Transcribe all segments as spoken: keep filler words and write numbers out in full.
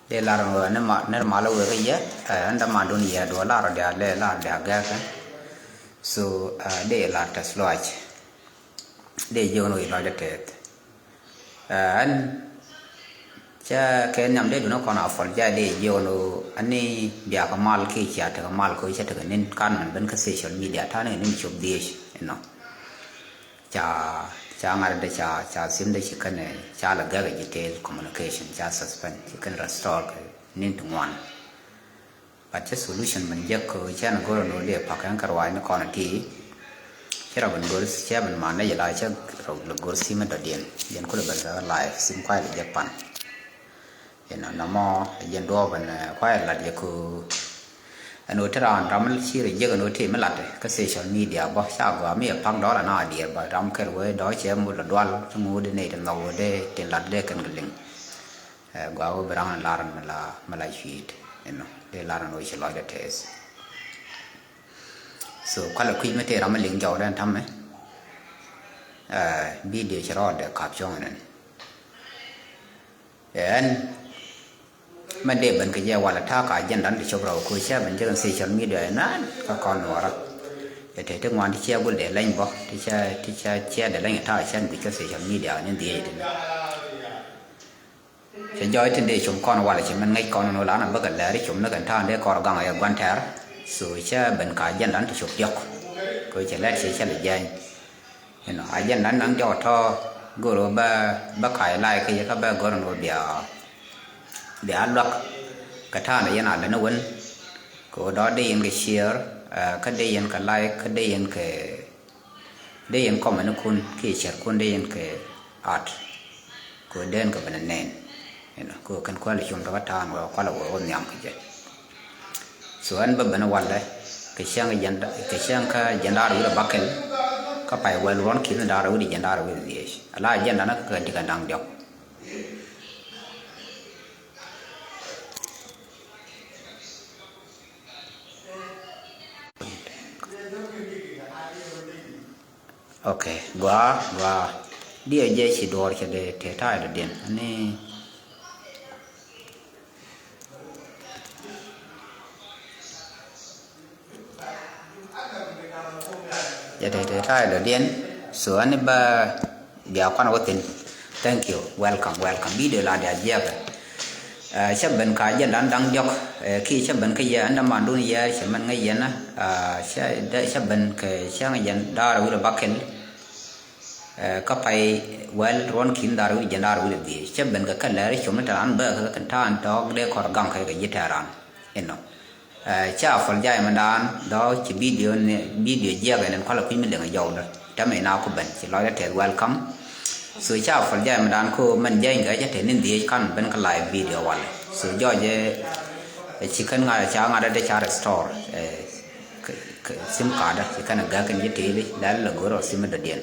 Dee lar ni ma, ni ma la wek yɛ, ɛ, ɛn dämandun yɛ duɔ lar diaal, lɛ lar diaal gɛkɛ. So, ɛ, dee lar tɛth lɔac. Dee jiök ni wi̱i̱ lɔcdä tɛth. Ɛ, ɛn cä kɛ nhiam dee dun kɔn a fɔl jay dee jiök ni ani biakɛ mal ki cia tekɛ mal ko cä tekɛ ni̱n kan mɛn ben kä social media ta̱a̱ ni ni̱n cop dhieec inɔ. Ca, ca ŋa̱t dee ca, ca sim dee ci kɛn, ca lɛ gɛk ji̱ tëël communication, ca suspend, ci kɛn restore kɛ ni̱n ti ŋuan. But cä solution min jek kɛ cɛn go̱r ni wä dee pak ɛn kɛ ruac ni kɔn ti. Cä rɔ bin go̱r, cä bin man ni jɛ la cä rɔ go̱r sim dɔ̱diɛn. Jɛn kulɛ ben kɛ live, sim kuay lɛ jek pan. Inɔ nɔmɔ jɛn duɔɔp ɛn, ɛ, kuay lat yɛ ku ɛn ɣöö ti raan ram ci rɔ jiäk ɛn ɣöö ti mi lat kä social media bä ca gɔaa mi ɛ pa̱ŋ dɔɔl ɛn a diɛɛr bä ram kɛl wee dɔɔc cɛ ŋut lɔ dual ti ŋut di nɛy ti nhɔk wee dee tin lat dee kɛn kɛ liŋ. Ɛ, gɔaa wee bi ram ɛn lar ɛn mi la, mi la cui̱i̱t inɔ dee lar ɛn ɣöö ci lɔcdɛ tɛth. So kualɛ kui̱c mi tëë ram mi liŋ jɔwdɛ ɛn ta̱mɛ. Ɛ, video ci rɔɔdɛ kap cuɔ̱ŋ ɛn ɛn. Ɛn mɛn dee ben kɛ jɛ walɛ ta̱a̱ ka agenda ti cop rɔw ko̱ cɛ ben jek social media ɛn an kä kɔn nuɔrä. Ɛ te ti ŋuan ti cɛ gul dee leny bɔ ti cɛ ti cɛ cɛ dee leny ta̱a̱ cɛn guic kä social media ni dhiec ti ni. Cɛ jɔɔc tin dee com kɔn walɛ cɛ mɛn ŋäc kɔn ni wala an bäkɛ lɛɛri com ni kɛn ta̱a̱ dee kɔr gaŋ ɛ guan tɛɛr. So cɛ ben ka agenda ti cop diɔk ko̱ cɛ lɛt cɛ cɛ lɛ jɛny. Inɔ agenda naŋ diɔk tɔ go̱r wä bä bä ka̱c like kä yɛ kä bä go̱r wä bia bia luak. Kä ta̱a̱n yɛn a lä ni wen kɛ wä dɔ̱ dee yɛn kɛ share, ɛ, kä dee yɛn kɛ like kä dee yɛn kɛ dee yɛn comment kun kiɛ share kun dee yɛn kɛ at. Kɛ wä dee yɛn kɛ ben nɛn. Inɔ kɛ wä kɛn kual cum tɔ kä ta̱a̱n wä kual wä wä nhiam kɛ jɛ. So ɛn bä ben walɛ kɛ cäŋ jɛn kɛ cäŋ kä jɛn da̱r wi̱r a bakɛl. Kä pay wɛl ruɔn ki̱n da̱r wi̱r jɛn da̱r wi̱r dhiec ala jɛn da̱n kä kɛ ti kɛ da̱ŋ diɔk. Ok, gɔaa gɔaa. Diɛ jɛ ci duɔɔr cɛ dee tëë ta̱a̱ dɔ̱diɛn ni. Jɛ tɛtɛ ta̱a̱ dɔ̱diɛn. So ani ba bia kuan wä thin. Thank you. Welcome, welcome. Video la dia jiɛkɛ. Ɛ, cä ben ka agenda da̱ŋ diɔk, ɛ, ki cä ben kä yɛ ɛn dämandun yɛ cɛ mɛn ŋäc yɛn. Ɛ, cä ben kɛ cäŋ jɛn da̱r wi̱r bakɛl. Ɛ, kä pay wɛl ruɔn ki̱n da̱r wi̱r jɛn da̱r wi̱r dhiec. Cä ben kɛ kɛ lɛr com ni tɛ ran bä kɛ kɛ ta̱a̱n tɔɔk dee kɔr gaŋ kɛ kɛ ji̱ tɛ ran. Inɔ. Ɛ, ca apologize mɛ daan dɔ̱ ci video ni, video jiɛk ɛn ɛn kualɛ kui̱ mi liŋ jɔwdä. Tɛmɛ ina ku ben ci lɔcdä tɛth welcome. So ca apologize mɛ daan ko mɛn jɛny gɛ jɛ te ni dhiec kan ben kä live video walɛ. So jɔc ɛ ci kɛn ŋa̱ ca ŋa̱ dɛ dee ca restore, ɛ, kɛ, kɛ sim card ci kɛn gɛ kɛn ji̱ tëëli lɛl lɛ go̱r ɔ sim dɔ̱diɛn.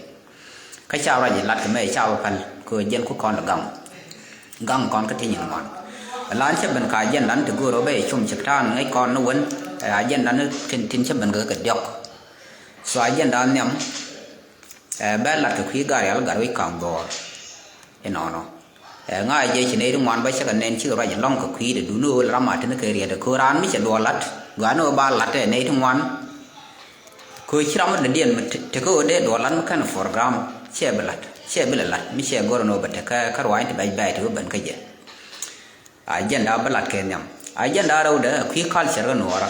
Kä ca ruac ilat kɛ mɛ ca bä päl kɛ jɛn ku kɔn lɛ gaŋ. Gaŋ kɔn kä ti nyin ŋuan. Lan cä ben ka agenda ni ti go̱o̱r ɔ bɛ cum cɛ ta̱a̱n ŋäc kɔn ni wen, ɛ, agenda ni tin, tin cä ben kɛ kɛ diɔk. So agenda nhiam, ɛ, bɛ lat kɛ kui̱ gar yal gar wi̱c kaŋ dhɔɔr. Inɔnɔ. Ɛ, ŋa̱c jɛ ci nɛy ti ŋuan bä cä kɛ nɛn cikɛ ruac in lɔ̱ŋ kɛ kui̱dɛ duni ɣöö ram a tini kɛ riɛt ɛ köör raan mi cɛ duɔɔl la̱t gɔaa ni ɣöö ba la̱t ɛ nɛy ti ŋuan. Köör ci ram mi dee diɛn mi te, tekɛ ɣöö dee duɔɔl la̱t mi kɛn program cɛ bi la̱t, cɛ bi lɛ la̱t mi cɛ gör ɛn ɣöö bɛ tekɛ kä ruaacni ti bɛc bɛ̈ɛ̈c ti wä ben kä jɛ. Agenda bi la̱t kɛ nhiam. Agenda rɛwdɛ ɛ kui̱ culture kä nuɔɔrä.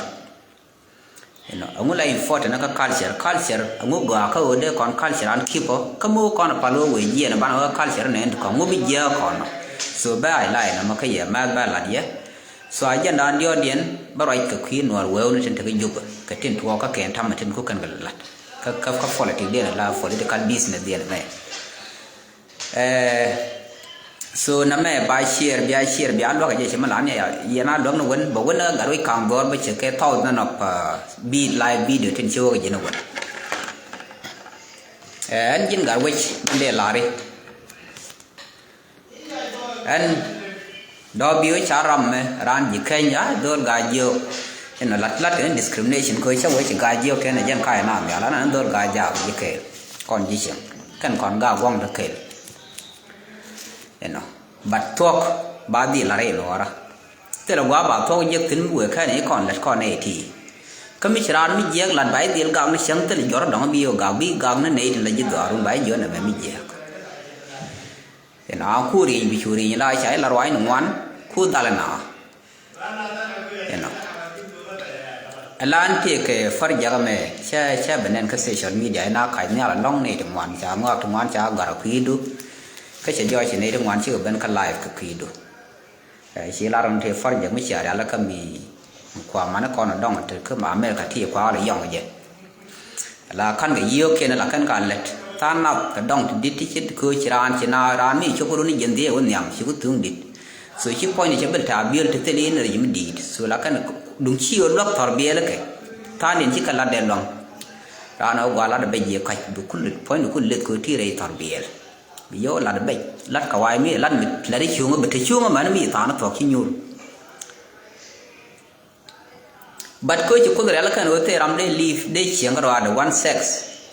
Inɔ, ɛŋu la important kä culture? Culture ɛŋu gɔaa kä ɣöö dee kɔn culture an keep ɔ, kä mi wä kɔn pal wä wee jiɛɛn ɛ banɛ wä culture nɛ in ti kɔn ŋu bi jiɛɛk kɔn ɔ. So bɛ a ilay nɔmɔ kä yɛ mɛth bɛ lat yɛ. So agenda an diɔɔdiɛn bä ruac kɛ kui̱ nuɔɔr wee wä ni tin te kä Jubɛ kɛ tin tuɔɔk kä kɛn tamɛ tin ku kɛn kɛ lat kä, kä, kä politic diɛn la political business diɛn mɛ. Ɛ, so nɛmɛ ba share, bia share, bia luäk a jɛ cɛ mi lan yɛ, yɛn a luäk ni wen, bɛ wen a gat wec kaŋ gɔr bɛ cɛ kɛ thousand of, uh, bi live video tin ci wä kɛ jɛ ni wen. Ɛ, ɛn ji̱n gat wec min dee lari. Ɛn Dɔ̱ bi wä ca ram mɛ raan ji̱ Kenya, dhol gaa jiök. Inɔ lat, lat kɛn discrimination kɛ cä wee ci gaa jiök kɛn ɛ jɛn ka ɛ na mial, an an dhol gaa jaak ji̱ kɛɛl. Kɔn ji̱ cieŋ. Kɛn kɔn gaa guɔ̱ŋ dä kɛɛl. Inɔ, but thuɔ̱k ba dhil la rɛy nuɔɔrä. Thilɛ gua̱a̱ ba thuɔ̱k jek thi̱n mi wëë kɛn i̱ kɔn lät kɔn nɛy ti. Kä mi ci raan mi jiɛɛk lat ba i̱ dhil gak ni cäŋ thilɛ juɔ̱r dɔ̱ŋ bi wä gak bi gak ni nɛy ti la ji̱ dhɔaarun ba i̱ jiɔ̱n ɛmɛ mi jiɛɛk. Inɔ, a ku ri̱i̱ny bi cu ri̱i̱ny la ca i̱ la ruac ni ŋuan ku dhal ina. Inɔ, ɛlan tëëkɛ far jak ɛmɛ cä cä bi nɛn kä social media ina kac nhial alɔ̱ŋ nɛy ti ŋuan ca ŋɔak ti ŋuan ca gɔ̱r a kui̱du. Kä cɛ jɔɔc ci nɛy ti ŋuan cikɛ ben kä live kɛ kui̱du. Ɛ, ci lar ni tëë far jak mi cia rial kä mi kuamani kɔn dɔŋ ti kä ma America ti kua̱a̱ lɛ yɔŋ jɛ. La kän kɛ yio̱o̱kiɛn la kän ka lät tha̱a̱ŋ nath kɛ dɔŋ ti di̱t ti ci köö ci raan ci na raan mi cop run ni jiɛn dhiee wä nhiam ci ku thuŋ di̱t. So ci puɔ̱ny ni cɛ bil ta̱a̱ biöl ti thil in rɛy mi di̱i̱t so la kän duŋ ci ɣöö luäk thɔr biɛɛl kɛ tha̱a̱ŋ diɛn ci kɛ lat dee luaŋ. Raan ɣöö gua̱a̱ lat ɛ bɛc jiɛ kac bi kul puɔ̱ny ni kul leth köö ti rɛy thɔr biɛɛl. Bi yio̱w lat ɛ bɛc lat kɛ wa̱a̱ mi lat mi lat i̱ cuŋä bi te cuŋä män mi tha̱a̱ŋ thuɔ̱k ci nyuur. But köö ci Kuoth rial kɛn ɣöö thil ram dee live dee cieŋ kärɔaadɛ one sex.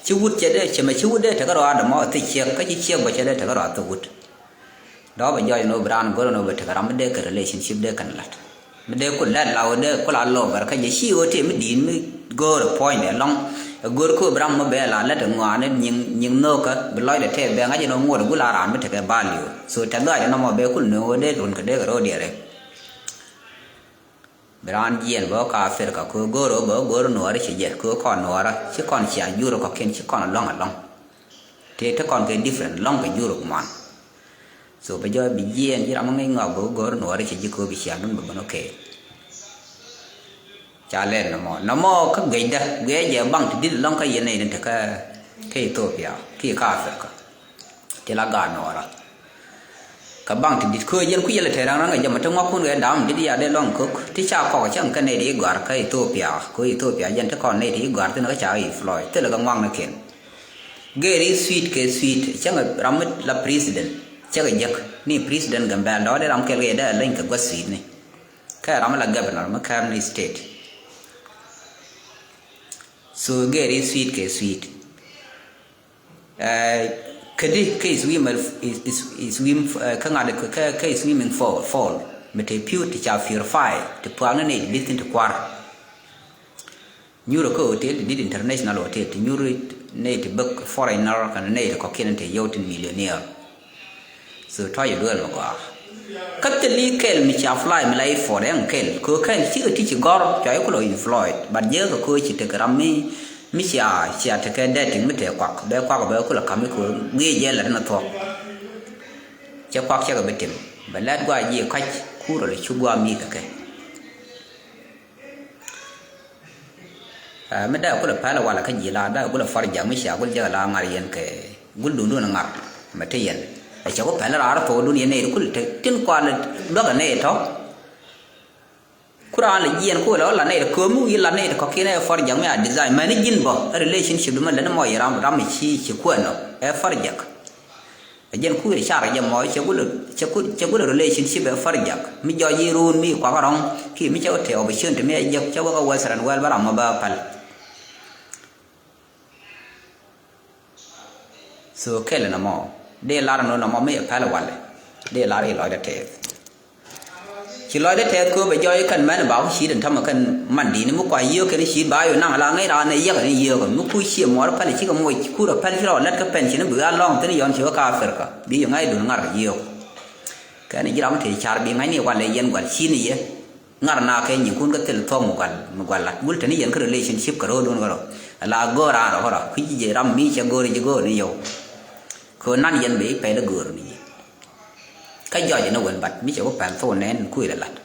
Ci wut cɛ dee cemɛ ci wut dee tekɛ rɔaadɛ mɔ thil ciek kä ci ciek bä cɛ dee tekɛ rɔaadɛ thil wut. Dɔ̱ɔ̱p ɛ jɔɔc ni ɣöö bi raan go̱r ni ɣöö bi tekɛ ram mi dee kɛ relationship dee kɛn la̱t. Mi dee ku lɛt la ɣöö dee ku la lo̱o̱ bɛr kä jɛ ci ɣöö tëë mi di̱i̱t mi go̱o̱r ɛ puɔ̱nydɛ ɛlɔ̱ŋ. Ɛ go̱o̱r köö bi ram mi bɛ la lät ɛ ŋɔaani nyiŋ nyiŋ nhöökä bi lɔcdɛ tɛɛth bɛ ŋa̱c ɛn ɣöö ŋuɔ̱t ɛ gul a raan mi tekɛ value. So tɛth dhɔaacdɛ nɔmɔ bɛ kul nööŋ ɣöö dee run kɛ dee kɛ ro̱o̱diɛn rɛk. Bi raan jiɛɛn bä kä Africa kɛ ɣöö go̱o̱r ɣöö bä go̱o̱r nuɔɔri ci jɛ kɛ ɣöö kɔn nuɔɔrä ci kɔn cia jur kɔ̱kiɛn ci kɔn lɔ̱ŋ alɔ̱ŋ. Tëë ti kɔn kɛ different lɔ̱ŋ kɛ jur ŋuan. So bɛ jɔɔc bi jiɛɛn ji̱ ram ŋäc ŋɔak bä go̱o̱r nuɔɔri ci ji̱ kɛ ɣöö bi cia nun bä bän okay. Ca lɛl nɔmɔ nɔmɔ kä guiɛcdä guiɛc jɛ baŋ ti di̱t lɔ̱ŋ kä yɛn nɛy ni te kä Ethiopia kiɛ kä Africa. Ti la gaat nuɔɔrä. Kä baŋ ti di̱t köö jɛn kui̱ yɛl tɛɛr raŋ raŋ kɛ jɛ mɛ ti ŋuak kun kɛ da̱a̱m di̱t ya dee lɔŋ köök ti ca kɔk cäŋ kɛ nɛy ti i̱ gɔ̱a̱r kä Ethiopia kɛ Ethiopia jɛn ti kɔn nɛy ti i̱ gɔ̱a̱r thi̱n kä ca i̱ Floyd thilɛ kɛ ŋuak ni kɛn. Gɛɛr i̱ sweet kɛ sweet cäŋ ram mi la president cäkɛ jek ni president Gambɛl dɔ̱ɔ̱ dee ram kɛl kɛ yɛ dee leny kɛ gua̱th sweet ni. Kɛ ram mi la governor mi kɛɛr ni state. So gɛɛr i̱ sweet kɛ sweet. Ɛ, kädi kä swim, swim, ɛ, kä ŋa̱t kä, kä swimming pool, pool mi te pi̱w ti ca purify ti pua̱a̱k ni nɛy ti di̱t thi̱n ti kua̱r. Nyuur kä hotel ti di̱t international hotel ti nyuur nɛy ti bäk foreigner kɛnɛ nɛy ti kɔ̱kiɛn ti yio̱w tin millionaire. So tɔ̱ jɛ duel mi gɔaa. Kä thil i̱ kɛl mi ca fly mi la i̱ for ɛn kɛl kɛ kɛn cikɛ ti ci gɔ̱r cua i̱ kulɛ i̱ Floyd but jɛ kɛ kɛ ci tekɛ ram mi mi cia cia tekɛ dating mi tëë kuak bɛ kuak bɛ kulɛ ka̱m i̱ kɛ guiɛ jɛ lɛ rin a thuɔ̱k. Cɛ kuak cɛ kɛ bi tim bɛ lɛt gua jiɛ kac kurɛ lɛ cu gua mi kɛ kɛ. Ɛ, mi dee kulɛ pɛl walɛ kä ji̱ la dee kulɛ far jak mi cia gul jɛ la ŋar yɛn kɛ gul dundun ŋar mɛ te yɛn. Ɛ cɛ ku pɛl raar thok dun yɛn nɛy kul te tin kual duak ɛ nɛy tɔ. Ku raan lɛ jiɛn ku lɛ ɣän la nɛy tɔ kömi wi̱i̱ la nɛy tɔ kɔ̱kiɛn ɛ far jak mi a design mɛni ji̱n bä ɛ relationship mɛ lɛn mɔ yɛ ram ram mi ci ci kuɛn ɔ ɛ far jak. Ɛ jɛn kui̱ car jɛ mɔ cɛ gulɛ cɛ gulɛ relationship ɛ far jak mi jɔc i̱ ruun mi kuak rɔ̱ŋ ki mi cɛ wä te opportunity mi ɛ jek cɛ wä kä western world bä ram mɔ bä päl. So kɛl nɔmɔ dee lar nɔ nɔmɔ mi ɛ päl walɛ dee lar i̱ lɔcdä tɛth. Ci lɔcdä tɛth kööbɛ jɔɔc kɛn mɛn ba ku ci̱i̱t in tämɛ kɛn man di̱i̱ni mi kua yio̱o̱k kɛn ci̱i̱t ba yɔ naŋ la ŋäc raan ɛ yiëk in mi ku cië muɔɔr päl cikɛ moc kurɛ päl ci rɔ lät kä pɛn ci ni bi ɣä lɔ̱ŋ thi̱n yɔn ci wä ka Africa bi yɔ ŋa̱c dun ŋa̱r kɛ yio̱o̱k. Kɛn ji̱ ram te car bi ŋa̱cni walɛ yɛn gual ci̱ni yɛ ŋa̱r na kɛ nyinkun kä thil thuɔ̱k mi gual mi gual lat gul te ni yɛn kä relationship kɛ ro̱o̱dun kärɔ. La go̱o̱r raan rɔ kärɔ kui̱ ji̱ jɛ ram mi cɛ go̱o̱r ji̱ go̱o̱r ni yɔw. Kɛ nan yɛn bɛ i̱ pɛl i̱ go̱o̱r ni ji̱. Kä jɔc ni wël bat mi cɛ wä pɛl thok nɛn kui̱ lɛ lat.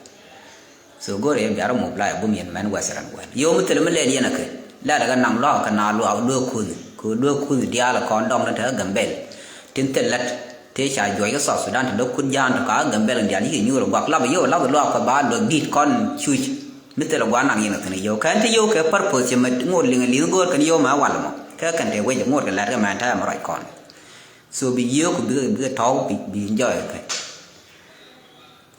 So go̱o̱rɛ yɛ biarä mop la yɛ bum yɛn mɛn western world yio̱w mi thil mi lɛl yɛn akɛ lɛl kɛ naŋ luaak kɛ na luaak dueek kuth kɛ dueek kuth diaal kɔn dɔŋ ni te kä Gambɛl. Tin thil lät tëë ca juɔc kä South Sudan ti lo̱k kut ja̱a̱n tɔ ka kä Gambɛl in diaal yikɛ nyuur ɛ guak lap yio̱w lap luaak kɛ ba luäk di̱t kɔn cuc. Mi thil ɛ gua̱a̱r naŋ yɛn kɛ thi̱n yio̱w kɛn ti yio̱w kɛ purpose cɛ mɛ ŋot liŋ li̱th go̱o̱r kɛn yio̱w mɛ wal mɔ kɛ kɛn tëë wec ɛ ŋot kɛ lɛt kɛ mɛn ta̱a̱ mɛ ruac kɔn. So bi yio̱w kɛ bikɛ bikɛ tɔ̱w bi enjoy kɛ.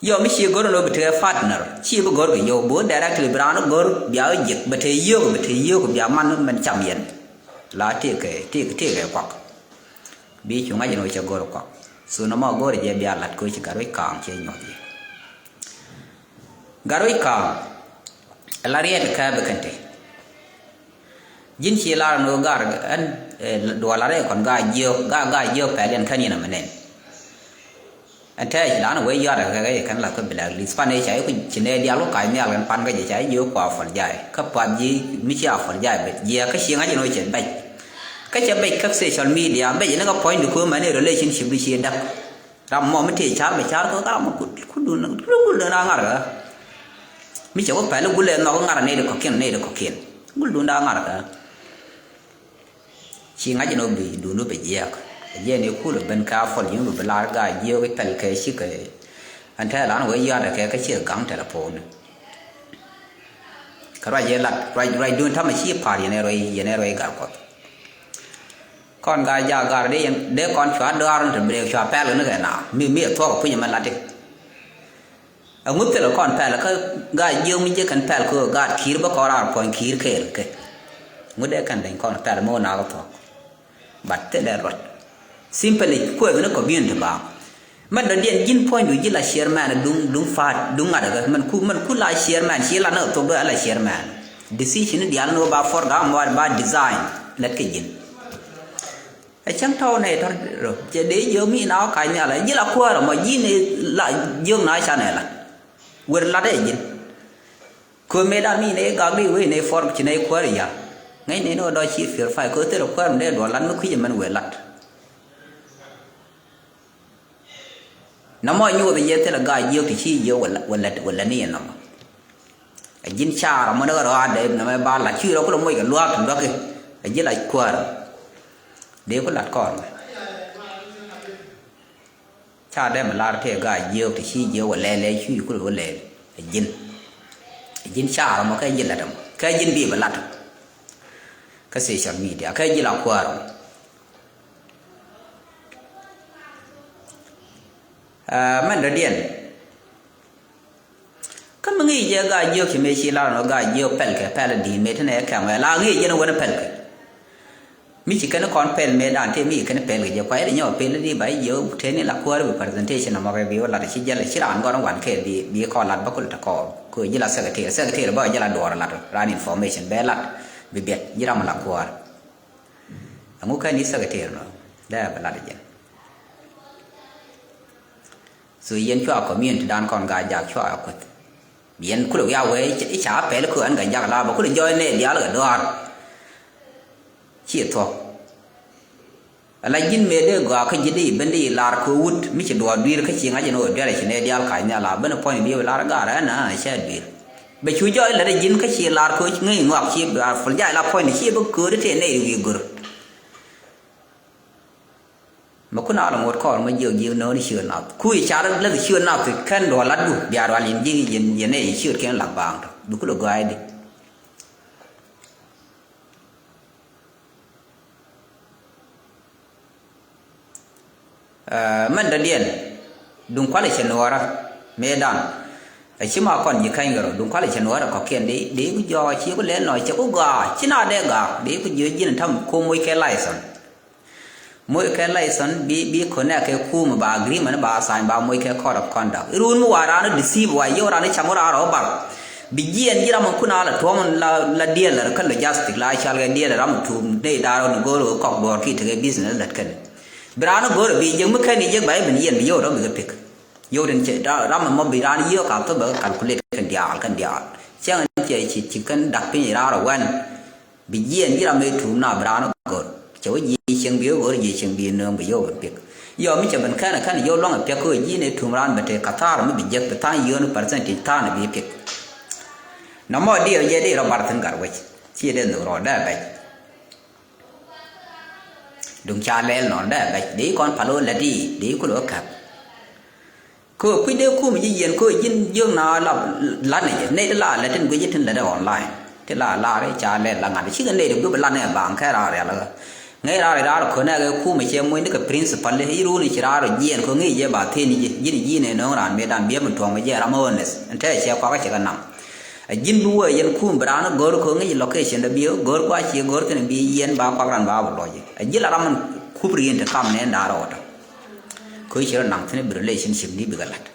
Yɔ mi ci go̱r ni wä bi tekɛ partner ci bi go̱r kɛ yio̱w bi wä directly bi raan go̱r bia wä jiɛk bɛ te yio̱w bɛ te yio̱w bia man mɛn cam yɛn. La tëëkɛ tëëkɛ tëëkɛ kuak. Bi cu ŋa̱c ni wä cɛ go̱r kuak. So nɔmɔ go̱o̱rɛ jɛ bia lat koci Gatwec Kaŋ cɛ nyuɔth yɛ. Gatwec Kaŋ, la riɛt kɛ bɛ kɛn te. Ji̱n ci lar ni ɣöö gar ɛn, eh, duɔl arɛɛ kɔn gaa jiök, gaa, gaa jiök pɛl yɛn kɛn yɛn amɛ nɛn. Ɛn tɛɛc lan wee yuarɛ kɛ kɛ kɛn la kä blacklist. Pan ëë ca iku ci nɛɛ diaal ku kac nhial kɛn pan kä jɛ ca iku apologize. Kä puath ji̱ mi ci apologize bet jiɛ kä ci ŋa̱c in wee cɛ bɛc. Kä cɛ bɛc kä social media bɛc in kä puɔ̱ny di ku mɛn in relationship di ci däk. Ram mɔ mi tëë car bɛ car kä ram mɔ ku, ku dun, ku dun a ŋar kä. Mi cɛ ku pɛl gulɛ nhɔk ŋar nɛy di kɔkiɛn, nɛy di kɔkiɛn. Gul dun a ŋar kä. Ci ŋa̱c ni wä bi dun wä bi jiɛɛk. Jiɛɛn i̱ kul ben kä apology mi bi lar gaa jiɛɛk i̱ pɛl kɛ ci kɛ. Ɛn tɛ̈ lan wee yɔ̱a̱t kɛ kä ci gaŋ telephone. Kä ruac yɛ lat, ruac, ruac dun tamɛ ci pa̱a̱r yɛn ɛ ruac, yɛn ɛ ruac gar kuɔth. Kɔn gaa jaak gar dee yɛn, dee kɔn cua dɔaar ni te break cua pɛl ni kɛ na. Mi, mi ɛ thuɔk ɛ puc ɛmɛ lat i̱. Ɛŋu thilɛ kɔn pɛl kä gaat jiök mi jiäk kɛn pɛl kä gaat ki̱i̱r bä kɔn raar puɔ̱ny ki̱i̱r kɛɛl kɛ. Ŋu dee kɛn deny kɔn pɛl mi wä nakä thuɔ̱k. But thilɛ ruɔt. Simply kuɛ bini community ba. Mɛn dɔ̱diɛn ji̱n puɔ̱nydu ji̱ la chairman duŋ, duŋ fa̱a̱t, duŋ ŋa̱t ɛ kä. Mɛn ku, mɛn ku la chairman, ci la ni ɛ thuɔ̱k dɔ̱ ɛ la chairman. Decision ni diaal ni wä ba for gam wä ba design. Lɛt kɛ ji̱n. Ɛ cäŋ tɔ̱w nɛy tɔ̱r rɔ cɛ dee jiök mi na wä ka̱ny nhial ɛ ji̱ la kuäärä mɔ ji̱ ni la jiök na canɛ la. Wer lat ɛ ji̱n. Köö mëëdan mi nɛy gak di wee nɛy for ci nɛy kuäärä ya̱r. Ŋäc nɛy ni wä dɔ̱ ci purified köö thilɛ kuäär mi dee duɔl lat mi kui̱c ɛmɛn wee lat. Nɔmɔ nyuɔth yɛ thilɛ gaa jiök ti ci jiök wala, wala, wala ni yɛ nɔmɔ. Ɛ ji̱n caar amɔ ni ɣä rɔaadɛ nɔmɔ ɛ ba lat ci rɔ kulɛ moc kɛ luaak ti luäk i̱. Ɛ ji̱ la kuäär. Dee ku lat kɔn. Caar dee mi lar tëë gaa jiök ti ci jiök wala lɛl lɛl ci kulɛ wä lɛl. Ɛ ji̱n. Ɛ ji̱n caar amɔ kɛ ji̱ lat amɔ. Kɛ ji̱n bi bɛ lat. Kä social media. Kɛ ji̱ la kuäär amɔ. Ɛ, mɛn dɔ̱diɛn. Kä mi ŋi̱i̱c jɛ gaa jiök ci mëë ci lar nɔ gaa jiök pɛl kɛ pɛl di̱i̱t mëë ti nɛ kɛm ɛ la ŋi̱i̱c jɛn wänä pɛl kɛ. Mi ci kɛn kɔn pɛl mëë dan tëë mi ci kɛn pɛl kɛ jɛ kuay ri nyɔk pɛl di ba jiök tëë ni la kuäär bi presentation nɔmɔ kɛ bi wä lat ci jɛl ci raan gɔn wan kɛ bi, bi kɔn lat bä kul te kɔɔr. Kɛ ji̱ la secretary, secretary bä ji̱ la duɔɔr lat raan information bɛ lat bi biɛt ji̱ ram la kuäär. Ɛŋu kɛn i̱ secretary nɔ dee bɛ lat jɛn. So yɛn cua community dan kɔn gaa jaak cua kueth. Yɛn kulɛ wiak wee i̱ ca pɛl kɛ ɣän gaa jaak la bä kulɛ jɔɔc nɛ diaal kɛ dɔaar. Ci thuɔ̱k. Ala ji̱n mëë dee gɔaa kä ji̱ dee ben dee lar kɛ wut mi ci duɔɔr dui̱r kä ci ŋa̱c ɛn ɣöö duɛl ci nɛ diaal ka̱c nhial a ben puɔ̱ny bi lar gaar ɛn a cɛ dui̱r. Bɛ cu jɔɔc lät ɛ ji̱n kä ci lar kɛ ŋäc ŋɔak ci a full jac la puɔ̱ny ci bä kööri tëë nɛy wi̱i̱ gör. Mɛ kun a lɔ ŋot kɔɔr mɛ jiök jiök no̱o̱ni ciöt nath. Ku i̱ car läth ciöt nath kɛn duɔl latdu bia rual yɛn ji̱ yɛn yɛn nɛy ciöt kɛn lak baaŋ tɔ. Bi ku lɔ gɔaaydɛ. Ɛ, mɛn dɔ̱diɛn duŋ kualɛ cɛ nuɔɔrä mëëdan. Ɛ ci ma kɔn ji̱ käny kɛ rɔ duŋ kualɛ cɛ nuɔɔrä kɔ̱kiɛn di di ku jɔɔk ci ku lɛl nɔ cɛ ku gɔaa ci na dee gaak di ku jiö ji̱n tam ku moc kɛ license. Moc kɛ license bi bi connect kɛ kum ba agreement ba sign ba moc kɛ code of conduct. Irun mi wa raan deceive wa yio̱w raan cam raan rɔ bar. Bi jiɛn ji̱ ram kun a la tuɔm la la dealer kä logistic la cal kɛ dealer ram tum ne daar ni go̱o̱r kɔk duɔɔr ki tekɛ business lät kɛn. Bi raan go̱o̱r bi jek mi kɛn i jek ba ibin yɛn bi yio̱w rɔ bi kɛ pick. Yio̱w tin cɛ ram mɔ bi raan yio̱w ka thop bɛ calculate kɛn diaal kɛn diaal. Cɛŋ cɛ ci ci kɛn dak piny raan rɔ wɛn. Bi jiɛn ji̱ ram mëë tuum na bi raan go̱r. Cɛ wä ji̱ cieŋ bi wä go̱r ji̱ cieŋ bi nööŋ bi yio̱w bi pick. Yɔ mi cɛ ben kɛn kɛn yio̱w luɔ̱ŋ ɛ piɛk kä ji̱ ni tuum raan bɛ tëë ka thaar mi bi jek bi tha̱a̱ŋ yio̱w ni percentage tha̱a̱ŋ bi pick. Nɔmɔ diɛw jɛ di rɔ bar thi̱n gat wec. Ci dee nhök rɔ dee bɛc. Duŋ ca lɛl nɔ dee bɛc di kɔn pal wä lät di di kul wä käp. Kɛ kui̱ dee kum ji̱ yiɛn kɛ ji̱n jiök na la lat ni jɛ nɛy ti la lɛ tin guic tin lɛ dee online ti la lar i̱ ca lɛ la ŋa̱t cikɛ nɛy ti gui̱ bi lat ni baŋ kɛ raar rial kä ŋäc raar raar kön nɛ kɛ kum cɛ muc ni kɛ principal i̱ run i̱ ci raar jiɛn kɛ ŋi̱i̱c jɛ ba thi̱n i̱ ji̱n ji̱n i̱ nöŋ raan mëë dan biɛp mi tuɔ̱ŋ mi jɛ ram honest ɛn tɛɛ cɛ kuak cɛ kɛ nam. A ji̱n bi wee yɛn kum bi raan go̱r kɛ ŋi̱i̱c location dɛ bi go̱r kua ci go̱r thi̱n bi yɛn ba kuak ran ba bi lɔc a ji̱ la ram min kup ri̱i̱n ti kam nɛn daar rɔɔdä. Köö ci rɔ naŋ thi̱n bi relationship ni bikɛ la̱t.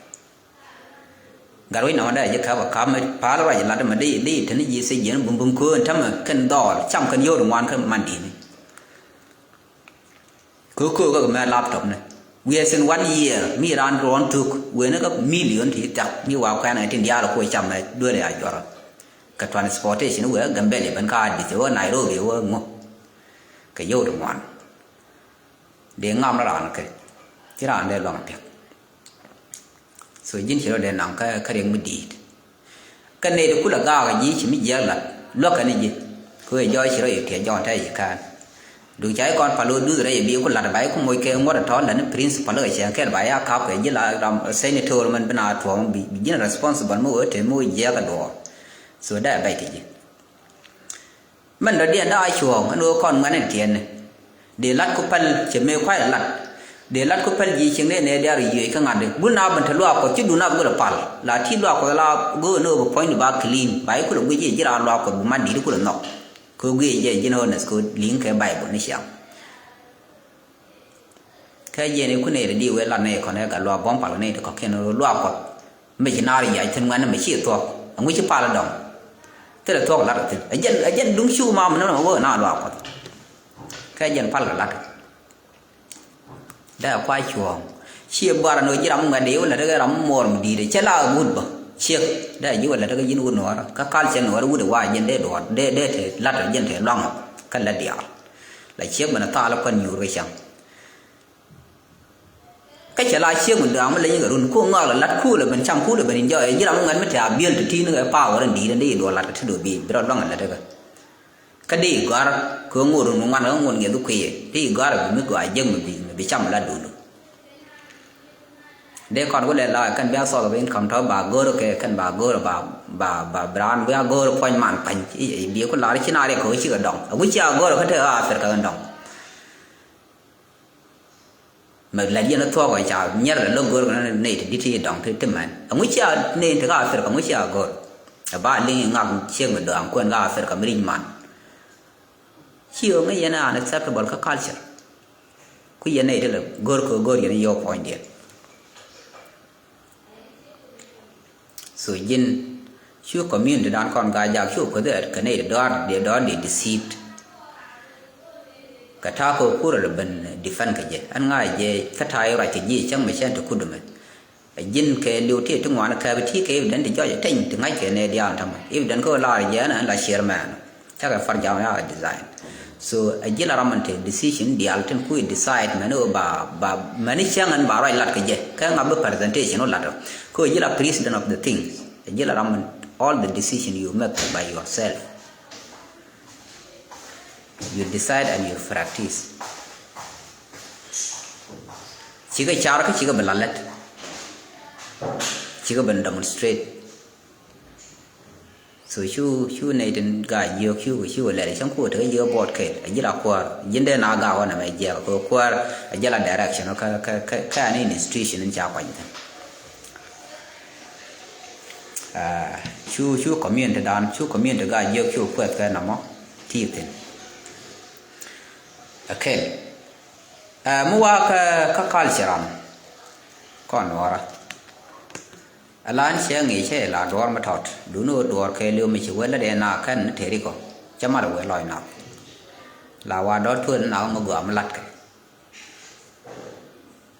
Gat wec nɔmɔ dee a ji̱ ka̱p a ka̱p mi pa̱a̱l ruac lat mɛ dee dee te ni ji̱ thiec jiɛn bum bum köö ɛn tämɛ kɛn dhɔɔl cam kɛn yio̱w ti ŋuan kä man di̱i̱ni. Köö köö kä mɛ laptop ni. Within one year mi raan ruɔn thuk wen kä million ti thiak mi wa kuɛn ɛ tin diaal kuɔ cam ɛ duel ɛ a juɔrɔ. Kɛ transportation wee Gambɛli ben ka Addis wee Nairobi wee ŋu. Kɛ yio̱w ti ŋuan. Dee ŋam ni raan kɛ ci raan dee luaŋ piɛk. So ji̱n ci rɔ dee naŋ kä kä riɛk mi di̱i̱t. Kä nɛy ti kulɛ gaak ji̱ ci mi jiɛk lat luäk kɛn ji̱. Kɛ wee jɔɔc ci rɔ yɛ tiɛt jɔɔn tɛy ci kään. Duŋ ca i̱ kɔn pal wä duth rɛy bi ku lat ba i̱ ku moc kɛ ŋuɔ̱t ɛ tɔ̱ lat ni principal kɛ cɛ kɛl ba ya kap kɛ ji̱ la ram senator mɛn bi na tuɔɔm bi ji̱n responsible mi wee te mi wee jiɛk ɛ duɔɔr. So dee bɛc ti ji̱. Mɛn dɔ̱diɛn da̱a̱ cuɔ̱ɔ̱ŋ ɛn ɣöö kɔn ŋuɛ̈tni tiɛtni. Dee lat ku päl cɛ mëë kua̱c lat. Dee lat ku päl ji̱ cieŋ dee nɛɛ diaal rɔ yiëë kä ŋa̱t dee bul na ben te luaak Kuɔth ci duun na bi kulɛ pal la ti luaak Kuɔth la go̱o̱k ɛn ɣöö bi puɔ̱nydu ba clean ba i̱ kulɛ guic i̱ ji̱ raan luaak Kuɔth bi mat di̱t kulɛ nhɔk. Kɛ guic jɛ ji̱n honest kɛ li̱ŋ kɛ Bible ni ciaŋ. Kä jiɛn i̱ ku nɛy ti di wee lat nɛy kɔn ɛ gat luaak buɔ̱m pal kɛ nɛy ti kɔ̱kiɛn luaak Kuɔth. Mi ci naar yac thi̱n ŋuɛ̈tni mi ci thuɔ̱k ɛŋu ci pal dɔ̱ŋ. Thilɛ thuɔ̱k lat thi̱n ɛ jɛn ɛ jɛn duŋ cu ma mi nɔnɔ wee na luaak Kuɔth. Kä jɛn pal kɛ lat. Dee kua cuɔ̱ɔ̱ŋ ci buar ɛn ɣöö ji̱ ram mi ŋuɛ̈t dee wä lat kä ram mi muɔɔr mi di̱i̱t ɛ cɛ la wut bä ciek. Dee ji̱ wä lat kä ji̱n wut nuɔɔrä kä kal cɛ nuɔɔrä wut ɛ wa jɛn dee duɔɔr dee dee te lat ɛ jɛn te luaŋ kä lät diaal. La ciek ben ɛ thal ɛ kuan nyuur kɛ cäŋ. Kä cɛ la ciek mi dɔaŋ mi leny kɛ run ku ŋɔak lɛ lat ku lɛ ben cam ku lɛ ben in jɔɔc ji̱ ram mi ŋuɛ̈t mi te a biël ti ti̱i̱n kɛ power in di̱i̱t in dee i̱ duɔl lat kɛ ti do̱ bi̱i̱ bi rɔ luaŋ kɛ lät kä. Kä dee i̱ gɔ̱a̱r kɛ ŋot run mi ŋuan kɛ ŋot ŋiɛth i̱ kui̱ i̱ dee i̱ gɔ̱a̱r bi mi gɔaa jiäk mi bi mi bi cam lat duundu. Dee kɔn ku lɛ la kɛn bia thɔɔk bi in kam tɔ̱ ba go̱o̱r kɛ kɛn ba go̱o̱r ba ba ba bi raan bia go̱o̱r puɔ̱ny man pa̱ny i̱ i̱ bi ku lar ci na riɛk kɛ ɣöö cikɛ dɔŋ a wi̱c ci a go̱o̱r kä te ɣä a thir kɛ kɛn dɔŋ. Mɛ lɛt yɛn thuɔ̱k ɛ ca nyɛr lɛ lo̱k go̱r kɛ nɛy ti di̱t ti dɔ̱ŋ ti ti mɛn. Ɛŋu cia nɛy ti ka Africa ɛŋu cia go̱r. Ɛ ba liŋ i̱ ŋak ciek mi dɔ̱a̱ŋ kuɛn ka Africa mi ri̱c man. Ci ɣöö ŋäc yɛn ɛ unacceptable kä culture. Ku yɛn nɛy ti lɛ go̱r kɛ go̱r yɛn i̱ yɔw puɔ̱nydiɛn. So ji̱n cu community dan kɔn gaa jak cu kueth ɛ kɛ nɛy dɔ̱a̱r dee dɔ̱a̱r dee deceived. Kɛ ta̱a̱ kɛ kur lɛ ben defend kɛ jɛ ɛn ŋa̱c jɛ kä ta̱a̱ i̱ ruac kɛ ji̱ cäŋ mɛ cɛn ti kut ɛmɛ. Ɛ ji̱n kɛ liw ti ti ŋuan kɛ bi ti kɛ evident ti jɔc ɛ teny ti ŋa̱c kɛ nɛy diaal tämɛ evident kä lar jɛ ɛn ɛn la chairman. Cakɛ far jam ya design. So a ji̱ la ram man te decision diaal tin ku decide mɛn ɣöö ba ba mɛn cäŋ ɛn ba ruac lat kɛ jɛ kɛ ŋa bi presentation ɣöö lat ɔ kɛ ɣöö ji̱ la president of the things. A ji̱ la ram man all the decision you make by yourself. You decide and you practice. Cikɛ car kä cikɛ bi la lät. Cikɛ bi demonstrate. So cu cu nɛy tin gaa jiök cu cu lɛl cäŋ ku tekɛ jiök buɔt kɛl a ji̱ la kuäär ji̱n dee na gaa wä nɛmɛ jiɛk kɛ kuäär a ji̱ la direction kä kä kä kä an institution in ca kuany thin. Cu cu community dan cu community gaa jiök cu kuɛth kɛ nɔmɔ ti thin. A kɛl mi wa kä kä culture an kɔn nuɔra. Ala ɛn cɛ ŋi̱i̱c cɛ la duɔ̱ɔ̱r mi tɔt duni ɣöö duɔ̱ɔ̱r kɛɛliw mi ci wee lät ɛn a kɛn ni tëë rikɔ cä mat wee lɔc nath. La wa dɔ̱r tuëël ni na ɣä mi gɔaa mi latkɛ.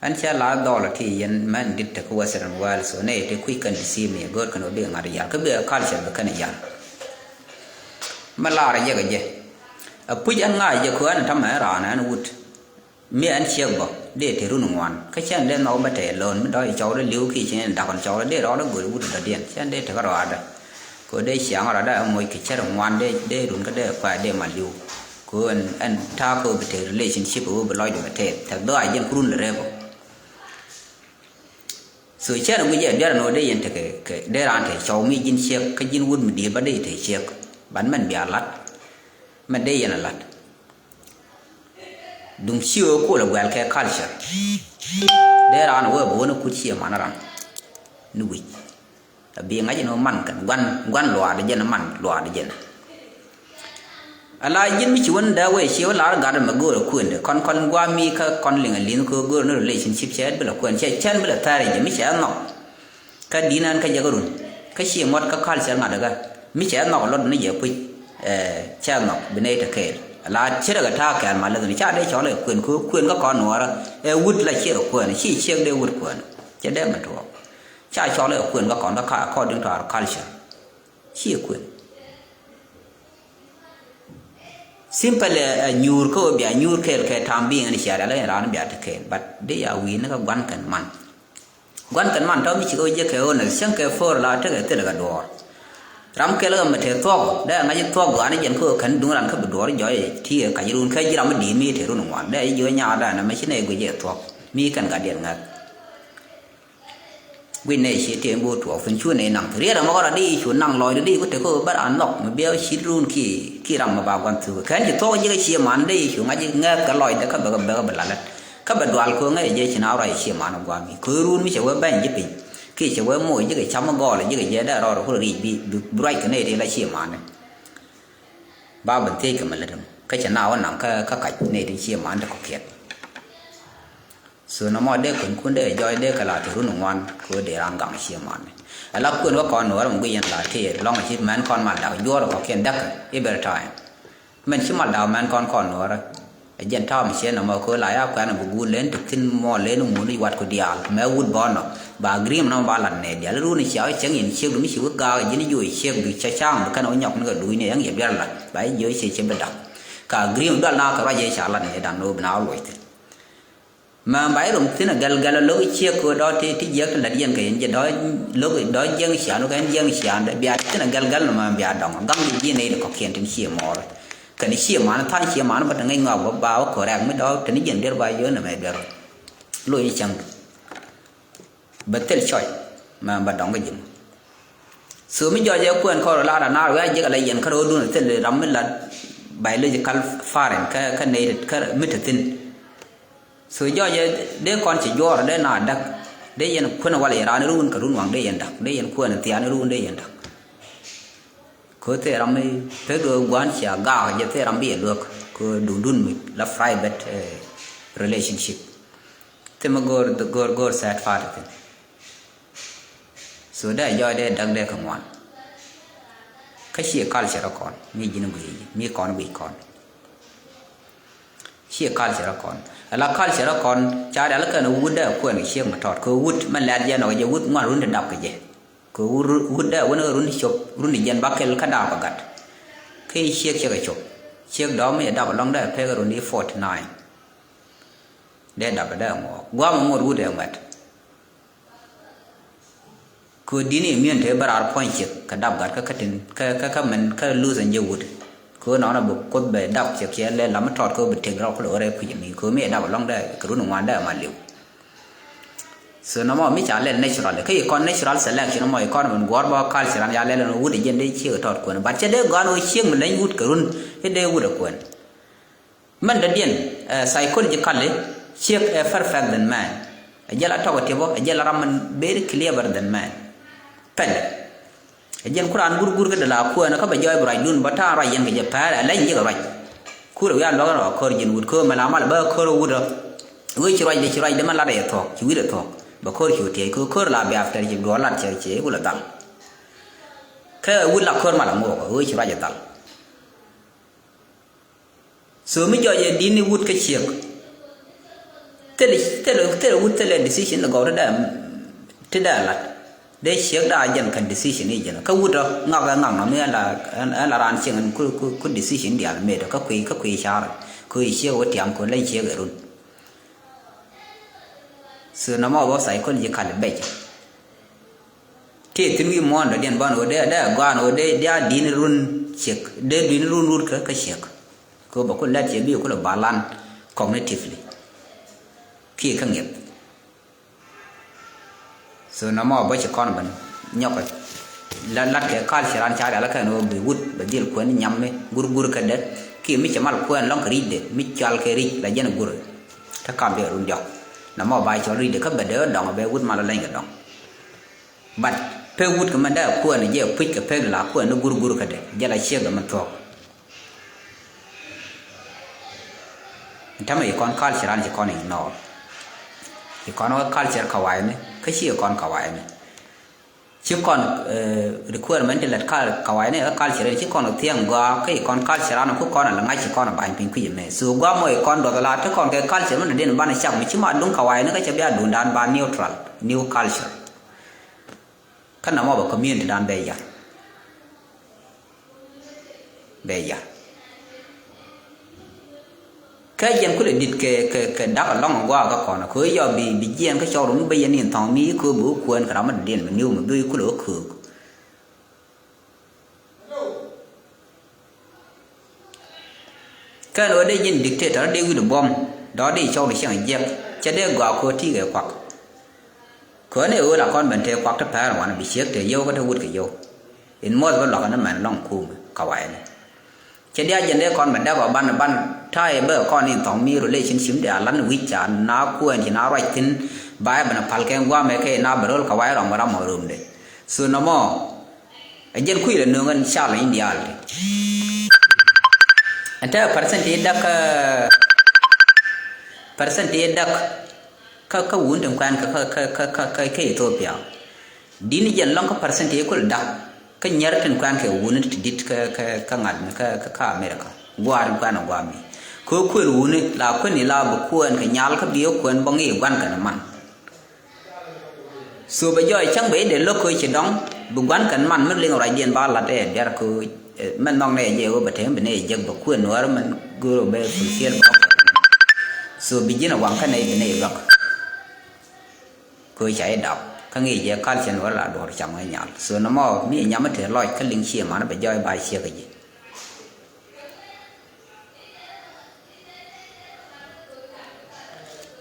Ɛn cɛ la dhɔl ti yɛn mɛn dit te kä Western world so nɛy ti kui̱ kɛn ti thi̱i̱m ni go̱o̱r kɛn ɣöö bikɛ ŋa̱t yal kä bikɛ culture bi kɛn yal. Mi laar yɛkɛ jɛ ɛ puc ɛn ŋa̱c jɛ köö ɛn ta̱mɛ ɛn raan ɛn wut. Mi ɛn ciek bä dee te run ŋuan kä cɛn dee nhɔk bä tɛɛr lo̱o̱n mi dɔ̱c cɔwdä li̱w ki cɛn da̱k kɔn cɔwdä dee rɔɔdä go̱o̱r wut dɔ̱diɛn cɛn dee te kä rɔaadä. Kɛ ɣöö dee ciaŋ rɔaadä ɛ moc kɛ cär ŋuan dee dee run kä dee kuay dee mal li̱w. Kɛ ɣöö ɛn ɛn ta̱a̱ kɛ ɣöö bi te relationship ɛ ɣöö bi lɔcdɛ bɛ tɛɛr thɛk dhɔaac jɛn ku run lɛ rɛp ɔ. So cɛn ɛ guic ɛ biɛr ɛn ɣöö dee yɛn tekɛ kɛ dee raan te cɔw mi ji̱n ciek kä ji̱n wut mi di̱i̱t bä dee te ciek. Ban mɛn bia la̱t mɛn dee yɛn ɛ la̱t. Duŋ ci ɣöö kol ɛ guɛl kɛ culture. Dee raan ɛ wee bɛ wä ni kut ci ɛ man ran ni wi̱c. Ɛ bi ŋa̱c ni wä man kɛn gua̱n gua̱n luaadɛ jɛn man luaadɛ jɛn. Ala ji̱n mi ci wän dee wee ci wä lar gat mɛ go̱o̱rɛ kuëndɛ kɔn kɔn gua̱a̱ mi kä kɔn liŋ a li̱n kɛ go̱o̱rɛ ni relationship cɛ bi la kuɛn cɛ cɛn bi la thäär jɛ mi cɛ nhɔk. Kä di̱n ɛn kä jɛ kä run kä ci ŋuɔ̱t kä culture ŋa̱t kä mi cɛ nhɔk lot ni jɛ puc. Cɛ nhɔk bi nɛy te kɛɛl ala cierɛ kɛ ta̱a̱ kɛɛl ma leth ni ca dee cɔl ɛ kuën kä kuën kä kɔn nuɔɔrä. Ɛ wut la ciek ɛ kuën ci ciek dee wut kuën. Cɛ dee mɛ tuɔɔk ca cɔl ɛ kuën kä kɔn kä according to our culture. Ci ɛ kuën. Simple ɛ nyuur kä wä bia nyuur kɛɛl kɛ tam bi ŋän cia rial in raan bia te kɛɛl but di ya wi̱i̱ ni kä guan kɛn man. Guan kɛn man tɔ̱ mi ci kä wä jek kɛ honest cäŋ kɛ fo̱o̱r la tekɛ thil kɛ duɔɔr. Ram kɛl kɛ mɛ te thuɔk dee ŋa̱c thuɔk ɣa̱n jɛn kä wä kɛn duŋ ran kä bi duɔɔr jɔc ti ɛ kac run kɛ ji̱ ram mi di̱i̱t mi te run ŋuan dee ji̱ wä nyaak dan mɛ ci nɛy guic ɛ thuɔk mi kɛn gat diɛn ŋäth. Guic nɛy ci tiɛɛn bi wä tuɔɔk thi̱n cu nɛy naŋ riɛt ɛmɔ kɔn a di cu naŋ lɔcdɛ di ku tek kä bä raan nhɔk mi biɛ cit run ki ki ram mi ba gua̱n thuk kɛn ci thuɔk ji̱ kä cie man di cu ŋa̱c ŋɛɛth kɛ lɔcdɛ kä bɛ kä bɛ kä bɛ lalät. Kä bɛ dual kɛ ŋäc jɛ ci na ruac cie man gua̱n mi kɛ run mi cɛ wee bɛny ji̱ piny ki cɛ wee moc ji̱ kɛ cam mi gɔɔl ji̱ kɛ jɛ dee rɔɔd ku ric bi bi ruac kɛ nɛy ti la cie man. Ba ben thiec kɛ mi lät ɛmɔ kä cɛ na wä naŋ kä kä kac nɛy ti cie man te kɔ̱kiɛn. So nɔmɔ dee kön kun dee jɔɔc dee kɛ la ti run ŋuan kɛ ɣöö dee raan gaŋ cie man. Ala kuën wä kɔn nuɔɔr mi guic yɛn la ti lɔŋ ci mɛn kɔn mal dak juɔɔr kɔkiɛn däk every time. Mɛn ci mal dak mɛn kɔn kɔn nuɔɔr. Ɛ jɛn ta̱a̱ mi ciɛ nɔmɔ kɛ ɣöö la ya kuɛn bi guul len ti thi̱n mɔ len ŋun i̱ wat ku diaal mɛ wut bɔn nɔ ba agreement nɔmɔ ba lat nɛ diaal run cia wä cäŋ in ciek du mi ci wä gaak ji̱n i̱ joc ciek du ca ca̱a̱ŋ bi kɛn wä nyɔk ni kɛ duuc ni ɛŋ yɛ biar lat ba i̱ jiö ciek ci bi dak. Ka agreement dual na kɛ ruac yɛ ca lat nɛ dan nɔ bi na wä luɔc thi̱n. Mɛ ba irom thi̱n a gɛl gɛl a lo̱k i̱ ciek kɛ dɔ̱ ti ti jiɛk ti lät yɛn kɛ yɛn jɛ dɔ̱ lo̱k dɔ̱ jiɛŋ cian wä kɛn jiɛŋ cian dɛ bia thi̱n a gɛl gɛl nɔmɔ bia dɔŋ gaŋ di ji̱ nɛy ti kɔ̱kiɛn tin cie mɔɔr. Kɛn i̱ cie man tha̱a̱ŋ cie man bä te ŋäc ŋɔak bä ba wä kɔrɛk mi dɔ̱ te ni jiɛn diɛr ba yio̱o̱n nɔmɔ ɛ duer. Lo̱c i̱ cäŋ bä thil cɔc mɛ bä dɔŋ kɛ ji̱n. So mi jɔɔc ɛ kuɛn kɔr lar anar wiaa jiɛk ala yɛn kä ro̱o̱dun thil ram mi la biological parent kä kä nɛy kä mi te thi̱n. So jɔɔc ɛ dee kɔn ci juɔɔr dee na da̱k dee yɛn kuɛn wal yɛ raan run kɛ run waŋ dee yɛn da̱k dee yɛn kuɛn thiaan run dee yɛn da̱k. Kɛ thil ram mi pek gua̱n cia gaak jɛ thil ram bi yɛ luäk kɛ dundun mi la private relationship. Thimɛ go̱o̱r go̱o̱r go̱o̱r third party thin. So dee jɔɔc dee da̱k dee kɛ ŋuan. Kä ciɛ culture kɔn mi ji̱n guic mi kɔn guic kɔn. Ciɛ culture kɔn ala culture kɔn ca rial kɛn wut dee kuɛn kɛ ciek mi tɔt kɛ wut mɛ lɛt jɛ nɔk jɛ wut ŋuan run ti dap kɛ jɛ. Kɛ wut wut dee wun kɛ run ti cop run ti jɛn ba kɛl kä dap kɛ gat. Kä ciek cɛ kɛ cop ciek dɔ̱k mi jɛ dap alɔŋ dee pek run ti forty nine. Dee dap dee ŋuɔk guam ŋuɔt wut dee ŋuɛt. Kɛ di̱n i̱ mi̱en te bä raar puɔ̱ny ciek kɛ dap gat kä kä tin kä kä kä mɛn kä luth ɛn jɛ wut. Kɛ nɔnɔ bi kuoth bɛ dap ciek ciɛ lɛ lam mi tɔt kɛ bi tek rɔk kɛ lɛ wä rɛ kui̱c mi kɛ mi dap lɔŋ dɛ kɛ run ŋuan dɛ ma liw. So nɔmɔ mi ca lɛl natural kä ikɔn natural selection mɔ ikɔn mɛn guɔr bä culture an ya lɛl ɛn wut ijen dee ciek tɔt kuɛn but cɛ dee gɔan wä ciek mi leny wut kɛ run i̱ dee wut ɛ kuɛn. Mɛn dɔ̱diɛn psychologically ciek ɛ perfect than man. Ɛ jɛl a tɔk ɛ tiɛpɔ ɛ jɛl a ram mɛn very clever than man. Pɛlɛ ɛ jɛn ku raan gurgur kä dee la kuäänä kä bɛ jɔɔc bi ruacdun bä ta̱a̱ ruac yɛn kɛ jɛ pɛɛr ɛ lɛny jikɛ ruac. Kurɛ wiaa luäk rɔ kör ji̱n wut köö mɛ la mal bä kör wut rɔ. Wee ci ruacdɛ ci ruacdɛ mɛ lat ɛ thuɔ̱k ci wi̱r ɛ thuɔ̱k bɛ kör ci wä tiɛc köö kör la bi after ci duɔɔr lat cɛ ci wul ɛ dhal. Kä wut la kör mal ɛ ŋo̱o̱k wee ci ruac ɛ dhal. So mi jɔc ɛ di̱n i̱ wut kä ciek. Thilɛ thilɛ thilɛ wut thilɛ decision ni gɔw ti dee ti dee lat. Dee ciek daa jɛn kɛn decision i̱ jɛn kä wut ɔ ŋak ɛ ŋak nɔ mi ɛn la ɛn la raan cieŋ ɛn ku ku ku decision diaal met ɔ kä kui̱ kä kui̱ car. Kui̱ ciek wä tiam ku leny ciek ɛ run. So nɔmɔ bä psychological bɛc. Tëë thi̱n wi̱i̱ muɔ̱ɔ̱n dɔ̱diɛn bän ɣöö dee dee a gɔaan ɣöö dee dee a di̱n run ciek dee di̱n run rut kä kä ciek. Kɛ ɣöö bɛ ku lɛt ciek bi ku lɛ balan cognitively. Kiɛ kä ŋi̱eth. So nɔmɔ bä ci kɔn ben nyɔkɛ. La lat kɛ culture an ca rial kɛn ɣöö bi wut bɛ dhil kuɛn nyam mi gur gur kädɛ kiɛ mi cɛ mal kuɛn lɔŋ kɛ ri̱cdɛ mi cual kɛ ri̱c la jɛn gur. Te kam dee run diɔk nɔmɔ ba cɔl ri̱cdɛ kä bɛ dee dɔŋ bɛ wut mal leny kɛ dɔŋ. But pek wut kɛ mɛn dee kuɛn jɛ puc kɛ pek la kuɛn ni gur gur kädɛ jɛ la ciek dɛ mɛn thuɔk. Täämɛ ci kɔn culture an ci kɔn ignore. Ci kɔn wä culture kawayni, kä ci kɔn kawayni. Ci kɔn, eh, requirement ti lät kal kawayni kä culture ci kɔn thiɛŋ gɔaa kä ci kɔn culture an ku kɔn ala ŋa̱c ci kɔn a ba̱ny piny kui̱c mɛ. So gɔaa mɔ ci kɔn duɔth ala ti kɔn kɛ culture mi dɔ̱diɛn banɛ cak mi ci ma duŋ kawayni kä cɛ bia duŋdan ba neutral, new culture. Kä nɔmɔ bɛ community dan bɛ yar. Bɛ yar. Kä jɛn kulɛ dit kɛ, kɛ, kɛ dak alɔŋ agua kä kɔn. Kɛ ɣöö yɔ bi, bi jiɛn kä cɔk run bä yɛn in thɔŋ mi kɛ ɣöö bi wä kuɛn kɛ ram mi dɔ̱diɛn mi niw mi bi kulɛ wä köök. Kɛn ɣöö dee ji̱n dictator dee wi̱n buɔ̱m dɔ̱ dee cɔw di cieŋ jiɛk cɛ dee gɔaa kɛ ɣöö ti̱i̱ kɛ kuak. Kɛ ɣöö ni ɣöö la kɔn ben tëë kuak ti pɛ̈ɛ̈r ŋuan bi ciek tëë yio̱w kä te wut kɛ yio̱w. In muɔth bä luakä ni mɛn lɔŋ kuum kawayni. Cɛ diaal jɛn dee kɔn ben dee kɔ ban ban ta̱a̱ ɛ bä kɔn in thɔŋ mi relationship dee a lan wi̱c ca na kuɛɛn ci na ruac thi̱n ba ɛ ben a pal kɛ guamɛ kɛ na bɛ ro̱l kaway rɔm ram mɔ römdɛ. So nɔmɔ Ɛ jɛn kui̱ lɛ nööŋ ɛn cal in diaal ti. Ɛn te percent ti däk, eh, percent ti däk kä, kä wun tin kuɛn kä, kä, kä, kä, kä, kä, kä Ethiopia. Di̱n jɛn lɔŋ kä percent ti kul däk kä nyɛr tin kuɛn kɛ wun ti dit kä, kä, kä ŋa̱t mi kä, kä, kä America. Gua̱a̱r in kuɛn ɛ gua̱a̱r mi. Kä kuël wuni la kuɛn ila bi kuɛn kɛ nyal kä bi kuɛn bä ŋi̱i̱ gua̱n kɛn man. So bɛ jɔɔc cäŋ bɛ i̱ dee lo̱k köö ci dɔ̱ŋ bi gua̱n kɛn man mi liŋ ruacdiɛn ba la̱t ɛ diaar köö, eh, mɛn nhɔk nɛ jɛ ɣöö bɛ tɛm bi nɛ jek bɛ kuën nuäär mɛn go̱o̱r bɛ fulfill bɛ. So bi ji̱n a waŋ kä nɛ bi nɛ luäk. Köö ca i̱ dap kä ŋi̱i̱c jɛ kal cɛ nuäär la duɔ̱ɔ̱r cam ŋäc nyal. So nɔmɔ mi nyam mi te lɔc kä liŋ cië man bɛ jɔɔc ba ciek kä ji̱.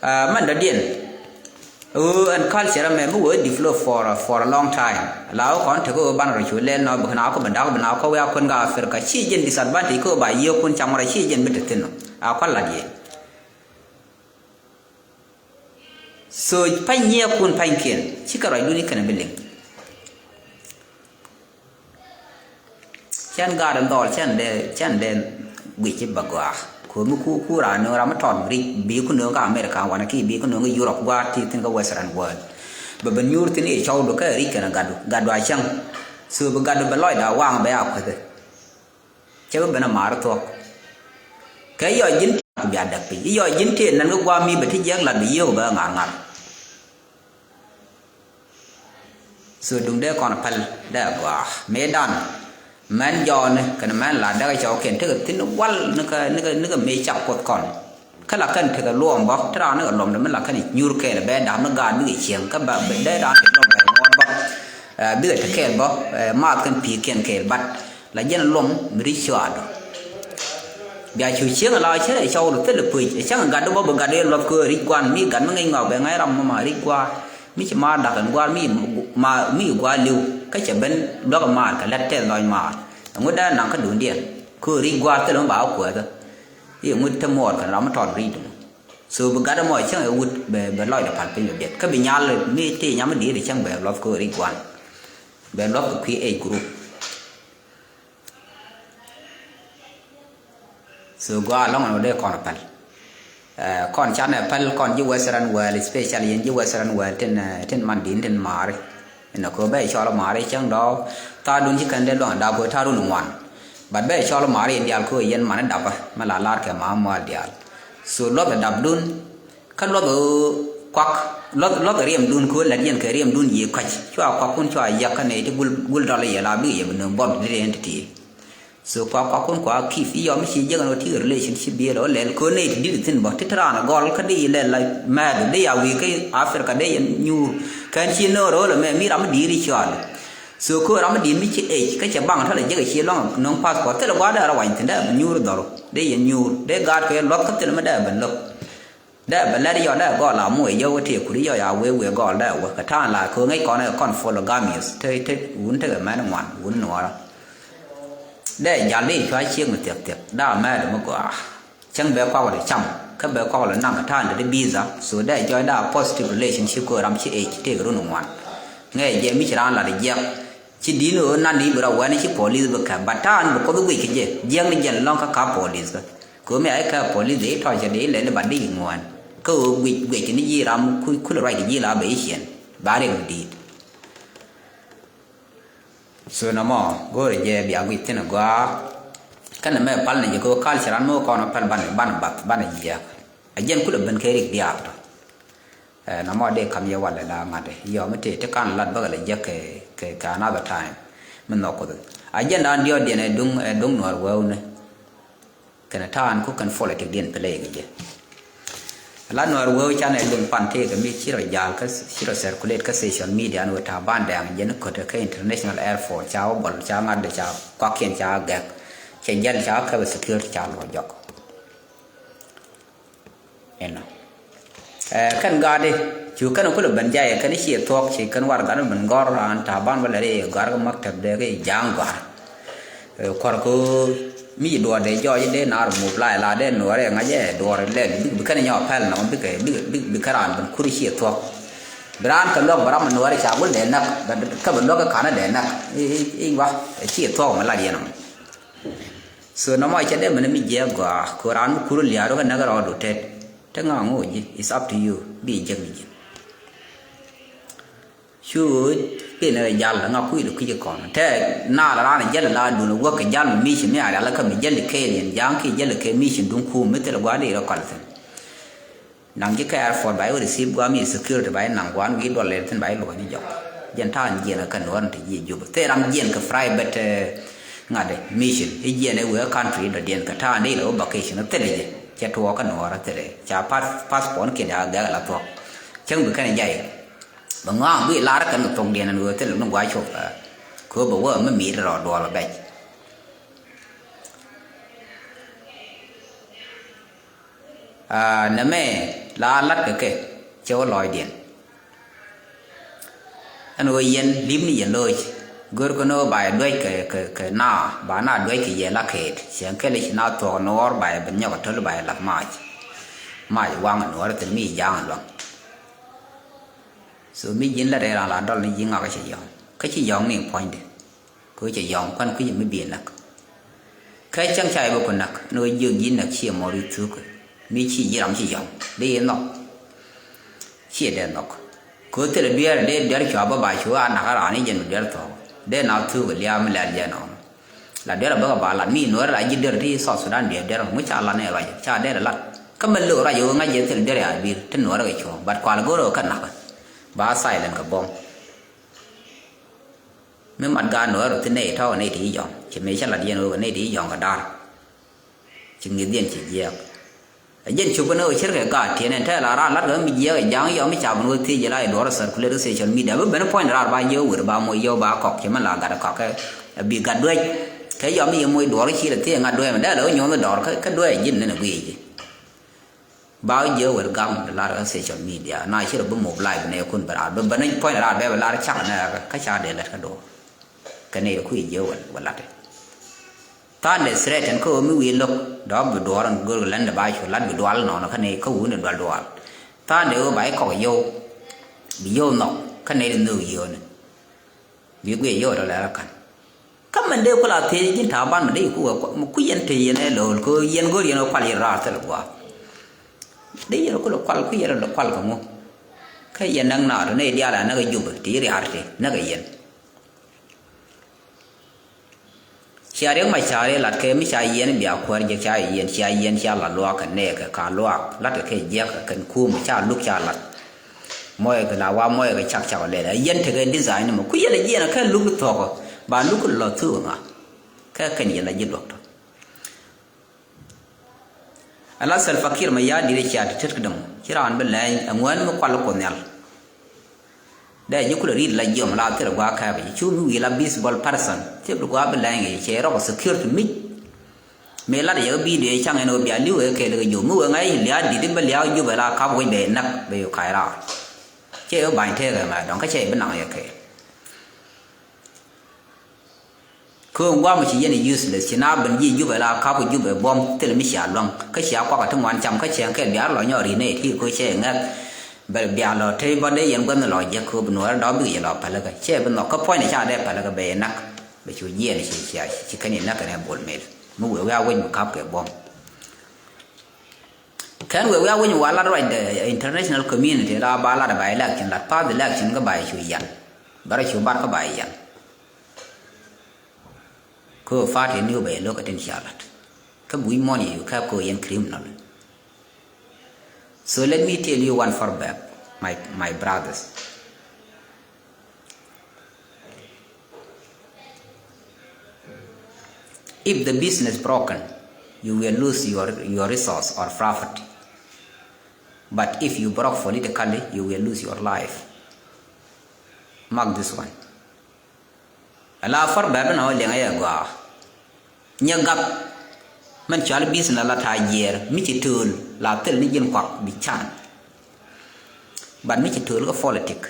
Ah, mɛn dɔ̱diɛn. Ɣöö ɛn culture ɛmɛ mi wee develop for, for a long time. La wä kɔn tekɛ ɣöö banɛ rɔ cu lɛl nɔ bi kɛ na wä kä bɛ dak bi na wä kä wia kuɛn kä Africa. Ci jɛn disadvantage kä ɣöö ba yiëë kun cam rɔ ci jɛn bi te thi̱n nɔ. A kual lat yɛ. So pa̱ny nyiɛɛkun pa̱nykiɛn cikɛ ruacdun i̱ kɛnɛ bi liŋ. Cɛn gaat in dhɔl cɛn dee, cɛn dee guic i̱ bä gɔaa. Ko̱mi ku, ku raan nööŋ ram mi tɔt ric bi ku nööŋ kä America wanɛ ki bi ku nööŋ kä Europe gua̱a̱r ti thi̱n kä Western world. Bɛ ben nyuur thi̱n i̱ cɔwdu kä ric kɛnɛ gatdu, gatdu a cäŋ. So bi gatdu bɛ lɔcda waŋ bɛ a kuäthɛ. Cɛ bi ben a maar thuɔ̱k. Kɛ yɔc ji̱n ku bia däk piny. I̱ yɔc ji̱n tëë nɛn kä gua̱a̱m mi bɛ ti jiɛk lat bi yiëëk bɛ ŋa̱r ŋa̱r. So duŋ dee kɔn päl dee a gɔaa. Mëëdan mɛn jɔɔni kɛn mɛn la dee kɛ cɔwkiɛn tekɛ thi̱n wal ni kä, ni kä, ni kä mëë cak kuoth kɔn. Kä la kɛn tekɛ luɔm bä, te raan ni kɛ luɔmdɛ mi la kɛn nyuur kɛɛl bɛ da̱a̱m ni gaat bikɛ cieŋ. Kä ba, bɛ dee raan tekɛ luɔm bɛ ŋuɔt bä. Eh, bikɛ te kɛɛl bä, eh, maath kɛn pi̱i̱kiɛn kɛɛl bat. La jɛn luɔm mi ri̱c cuaadu. Bia cu cieŋ la cɛ cɔwdu thilɛ puc. Ɛ cäŋ gatdu bä bi gatdu yɛ luɔth köö ri̱c guan. Mi gat mi ŋäc ŋɔak bɛ ŋa̱c ram mama ri̱c gua̱a̱r. Mi ci maar dak kɛn gua̱a̱r mi, ma, mi gua̱a̱r li̱w. Kä cɛ ben luäk maar kɛ lät tɛth lɔc maar. Ɛŋu dee naŋ kä duundiɛn. Köö ri̱c gua̱a̱r thilɛ mi ba wä kuɛɛthä. I̱ ŋut te muɔɔr kɛn ram mi tɔt ri̱cdu. So bi gat ɛmɔ cäŋ ɛ wut bɛ, bɛ lɔcdɛ pal piny bɛ biɛt. Kä bi nyal mi ti nyam mi di̱i̱t cäŋ bɛ luɔth kɛ ri̱c gua̱n. Bɛ luɔth kɛ kui̱ age group. So gɔaa lɔŋ ɛn wä dee kɔn päl. Eh, kɔn canɛ päl kɔn ji̱ Western world, especially yɛn ji̱ Western world tin, eh, tin man di̱n tin maari. Inɔ kɛ bɛ cɔl maari cäŋ dɔɔ thaadun ci kɛn dee luɔŋ dap kɛ thaadun ŋuan. But bɛ cɔl maari in diaal kɛ yɛn man dapä mɛ la lar kɛ ma mual diaal. So luɔth dapdun kä luɔth kuak luɔth, luɔth riɛmdun kɛ lät yɛn kɛ riɛmdun yi kɔc cua kuak kun cua yak kä nɛy ti gul, gul dɔl yɛ la bik yɛ bi nöŋ bɔt di riɛn ti ti. So kua, kua kun kua kif i̱ yɔm i̱ ci jek ɛn ɣöö ti relationship biëël ɣä lɛl köö nɛy ti di̱t thi̱n bä ti te raan ɛ gɔl kä dee yɛ lɛl la mɛɛdu dee ya wi̱i̱ kä Africa dee yɛ nyuur. Kɛn ci nöör ɣöö lɛ mɛ mi ram mi di̱i̱t i̱ cual. So köö ram mi di̱i̱t mi ci age kä cɛ baŋ tä lɛ jek ɛ ci lɔŋ nöŋ passport thilɛ gua̱a̱r dee rɔ wany thi̱n dee bɛ nyuur dhɔru dee yɛ nyuur dee gaat kɛ luɔth kä thilɛ mi dee bɛ lo̱k. Dee bɛ lɛt yɔ dee gɔl a muɔc yɛ wä tëë kut yɔ ya wee wee gɔl dee wä kɛ ta̱a̱n la kɛ ɣöö ŋäc kɔn ɛ kɔn polygamous te te wun tekɛ mɛn ŋuan wun nuɔɔrä. Dee jal dee cua ciek mi thiɛk thiɛk dee a mɛɛt mi gɔaa. Cäŋ bɛ kɔk lɛ cam kä bɛ kɔk lɛ naŋ kɛ ta̱a̱n te di visa so dee jɔc dee a positive relationship kɛ ɣöö ram ci age tëëk run ŋuan. Ŋɛɛ jɛ mi ci raan lat jiɛk ci di̱n ɣöö nan i̱ bi rɔ wɛn ci police bi kɛ but ta̱a̱n bi kuoth guic kɛ jɛ jiɛk ni jɛn lɔ̱ŋ kä ka police kä. Ko̱mi a ikä polis dee tɔ̱ cɛ dee lɛl ba dee ŋuan. Kä ɣöö guic guic ni ji̱ ram ku kulɛ ruac kɛ ji̱ la bɛ i̱ ciɛn ba riɛk mi di̱i̱t. So nɔmɔ go̱o̱rɛ jɛ bia guic thi̱n a gɔaa. Kɛnɛ mɛ pal ni jɛ kɛ ɣöö kal cɛ ran mi wä kɔn a pɛl banɛ banɛ bath banɛ jiɛk. A jɛn kulɛ ben kɛ rik diaal tɔ. Ɛ nɔmɔ dee kam yɛ walɛ la ŋa̱t yɔ mi tëë ti kan lat bäkɛ lɛ jek kɛ kɛ another time. Mi nhɔk kuth a jɛn daan diɔt diɛn ɛ duŋ ɛ duŋ nuɔr wɛw ni. Kɛnɛ ta̱a̱n ku kɛn politic diɛn play kɛ jɛ. La nuɔr wee can ɛ luŋ pan tëëkɛ mi ci rɔ jal kä ci rɔ circulate kä social media ni wee ta̱a̱ ban dɛŋ jɛ ni kötɛ kä international airport ca wä bɔl ca ŋa̱t ca kɔakiɛn ca gɛk. Cɛ jɛl ca käbɛ security ca luɔ jɔk. Inɔ. Ɛ kɛn gaatdi cu kɛn kulɛ ben jayɛ kɛn ciɛ thuɔk ci kɛn war gat ben gɔr an ta̱a̱ ban bä lɛ ri gɔr kä maktab dee kä ja̱a̱ŋ gɔr. Ɛ kuɔr ku mi duɔɔr dee jɔɔc dee naar mop la la dee nuɔɔr ɛ ŋa̱c ɛ duɔɔr lɛ bi kɛn nyɔk pɛl nɔmɔ bikɛ bikɛ bikɛ raan ben kur ciɛ thuɔk. Bi raan kɛ luɔk bɛ ram nuɔɔr ca gul dee näk kä bɛ luɔk kɛ ka̱n dee näk. I̱ i̱ i̱ wa ciɛ thuɔk mɛ lat yɛn ɔmɔ. So nɔmɔ cɛ dee mɛn mi jiɛ gɔaa kɛ raan mi kur liaar wä kɛ näk rɔɔdu tet. Te ŋa ŋo̱o̱ ji̱, it's up to you. Bi jiäk ni ji̱. Cu ɣöö pin ɛ jal ŋa kui̱dɛ kui̱c kɔn te naal raan jäl la dun wäk kɛ jal mi mission mi a rial kä mi jäl di kɛɛl yɛn ja̱a̱ŋ ki jäl kɛ mission dun kum mi thil gua̱a̱r di rɔ kɔl thi̱n. Naŋ ji̱ kɛ airport ba i̱ receive gua̱a̱ mi security ba i̱ naŋ gua̱a̱n wi̱i̱ duɔl lɛl thi̱n ba i̱ luɔ̱c ni jɔk. Jɛn ta̱a̱ jiɛn kä nuɔ̱ɔ̱r ni te ji̱ Jubɛ thil ram jiɛn kɛ private ŋa̱t mission i̱ jiɛn i̱ wee country dɔ̱diɛn kɛ ta̱a̱ ni ilɛ wä vacation thil i̱ jɛ cɛ tuɔɔk kä nuɔ̱ɔ̱r thil i̱ ca passport kiɛn a gɛk ala thuɔ̱k. Cäŋ bi kɛn jay. Bɛ ŋɔaŋ bi lar kɛn kɛ thok diɛn ɛn ɣöö thilɛ ni gua̱c cop. Kööbɛ wä mi mi̱i̱t rɔ duɔl bɛc. Nɛmɛ la lat kɛ kɛ cɛ wä lɔɔcdiɛn. Ɛn ɣöö yɛn li̱p ni yɛn lo̱c. Görkɛ ni ɣöö ba yɛ duäc kɛ kɛ kɛ na ba na duäc kɛ yɛ la kɛɛt cɛ kɛl i̱ ci na thuɔɔk nuɔɔr ba yɛ ben nyɔk ɛ töl ba yɛ lath mac. Mac waŋ nuɔɔr thil mi ja̱a̱ŋ luaŋ. So mi ji̱n la rɛy ran la dɔl ni ji̱ ŋak kä ci yɔ̱ŋ kä ci yɔ̱ŋ ni puɔ̱nydɛ. Kä cɛ yɔ̱ŋ kuan kui̱c mi bi näk. Kä cäŋ ca yɛ bä ku näk ni wä jiök ji̱ näk ciɛ mɔr i̱ thuk. Mi ci ji̱ ram ci yɔ̱ŋ dee i̱ nhɔk. Ciɛ dee nhɔk. Kä thilɛ dueer dee dueer cua bä ba cu a nak a raan i̱ jɛn bi dueer thɔɔk dee na thuk liaam mi lɛl jɛ nɔɔnɔ. La derɛ bäkɛ ba lat mi nuɔrɛ la ji̱ derɛ ti South Sudan diɛ derɛ ŋu ca lat ni ruac ca derɛ lat. Kä mɛ lo̱k ruac ɣöö ŋa̱c jɛ thil derɛ a bi̱i̱r ti nuɔrɛ kɛ cuɔ̱ɔ̱ŋ bat kual go̱rɛ ɣöö kä nakä. Ba silent kɛ buɔ̱m. Mi mat gaat nuɔrɛ rɔ thi nɛy tɔ̱ kɛ nɛy ti ji̱ jɔ̱ŋ ci mëë cä lat yɛn ɣöö kɛ nɛy ti ji̱ jɔ̱ŋ kɛ da̱r. Ci ŋi̱th yɛn ci jiɛɛk. Ɛ jɛn cop kɛn ɣöö cärkɛ gaat tiɛn ɛn tɛ̈ la raan la̱t kɛ mi jiɛɛk ɛ ja̱a̱ŋ yɔm mi ca ben wä thiec jɛ la yɛ duɔ̱ɔ̱r ɛ circulate kä social media bi ben point raar ba jiɛ wër ba moc yɔw ba kɔk ci mɛn la gat ɛ kɔk kɛ ɛ bi gat duec. Kɛ yɔm mi yɛ moc duɔ̱ɔ̱r ci lɛ thiec ŋa̱t duec mɛ dee lɛ wä nyuɔ̱th dɔɔr kä duec ji̱n nɛn ɛ guic ji̱. Ba wä jiɛ wër gam de lar kä social media na ci rɔ bi mobilize bi nɛ kun bɛ raar bi ben point raar bɛ bɛ lar cak nɛ kä ca dee lɛt kä duɔ̱ɔ̱r. Kɛ nɛy rɛ kui̱ jiɛ wä lat. Tha̱a̱ndɛ threat ɛn kä ɣöö mi wi̱i̱ lo̱k dɔ̱ɔ̱k bi duɔɔr ɛn go̱o̱r kɛ lɛn dɛ ba cu lat bi dual nɔɔnɔ kä nɛy kä wuni dual dual. Tha̱a̱ndɛ ɣöö ba i̱ kɔk yio̱w bi yio̱w nhɔk kä nɛy dɛ nhöök yio̱wni. Bi guiɛ yio̱w dɔ̱ lɛr ɛ ka̱n. Kä mɛn dee kula thiec ji̱n ta̱a̱ ban mɛ dee ku wee kui̱ yɛn te yɛn ɛ lo̱o̱l kä yɛn go̱o̱r yɛn ɛ kual yɛn raar thil gua̱a̱. Dee yɛn kulɛ kual kui̱ yɛn ɛ kual kɛ ŋu. Kä yɛn näk naar nɛy diaal a näk ɛ Jubɛ ti riaar ti näk ɛ yɛn. Cia Riek Machar ɛ lat kɛ mi ca yiɛn bia kuäär jɛ ca yiɛn cia yiɛn cia lat luaak kɛ nɛɛkɛ ka luaak lat kɛ kɛ jiɛk kɛ kɛn kuum ca luk ca lat. Mɔyɛ kɛ la wa mɔyɛ kɛ cak cak lɛl ɛ yɛn tekɛ design mɔ ku yɛl ɛ jiɛn kɛ luk thuɔk ba luk lɔ thuk ŋa. Kɛ kɛn yɛl ɛ ji̱ luɔk tɔ. Ala Salva Kiir Mayardit cia ti tet kidɔŋ ci raan bi lɛny ɛŋuɛn mi kual Kuoth Nhial. Dee ji̱ kulɛ ri̱t la jiɔm la thil gua̱a̱ kɛɛpɛ ci cu mi wi̱i̱ la baseball person thil gua̱a̱ bi lɛny kɛ cɛ rɔk security mic. Mëë lat yɛ kä video caŋ ɛn ɣöö bia li̱w ɛ kɛɛl kɛ jom mi wee ŋa̱c lia̱a̱ di̱t in bä lia̱a̱ Jubɛ la kap wec bɛ näk bɛ yu ka̱c raar. Cɛ ɣöö ba̱ny tëëk ɛmɛ dɔ̱ŋ kä cɛ bi naŋ yɛ kɛɛl. Kööŋ gua̱a̱m ci yɛn useless ci na ben ji̱ Jubɛ la kap Jubɛ buɔ̱m thil mi cia luäŋ kä cia kuakä ti ŋuan cam kä cɛŋ kɛl bia lɔ nyɔk ri̱n nɛy ti ko̱ cɛ ŋɛk. Bɛ bia lɔ te bä dee yɛn gua̱n lɔ jek kööb nuɔɔrɛ dɔ̱ bikɛ yɛ lɔ pälikä cɛ bi nhɔk kä puɔ̱ny ni ca dee pälikä bɛ yɛ näk. Bɛ cu jiɛɛn ci cia ci kɛn yɛ näk kɛn ɛ Bol Mel mi wee wee a wec mi kap kɛ buɔ̱m. Kɛn wëë wiaa wec wa lat ruacdɛ international community la ba lat ba election, lat path election kä ba cu yan. Bärɛ cu bar kä ba yan. Kä party ni wä ba yɛ lo̱k kä tin cia lat. Kä buic mɔn yɛ kä ko yɛn criminal. So let me tell you one proverb, my, my brothers. If the business broken, you will lose your, your resource or property. But if you broke politically, you will lose your life. Mark this one. Ala proverb na wä liɛŋɛ yɛ gɔaa. Nyɛ gap. Mɛn cual business la ta̱a̱ jiɛɛr mi ci tööl la thil ni ji̱n kuak bi can. But mi ci tööl kä politic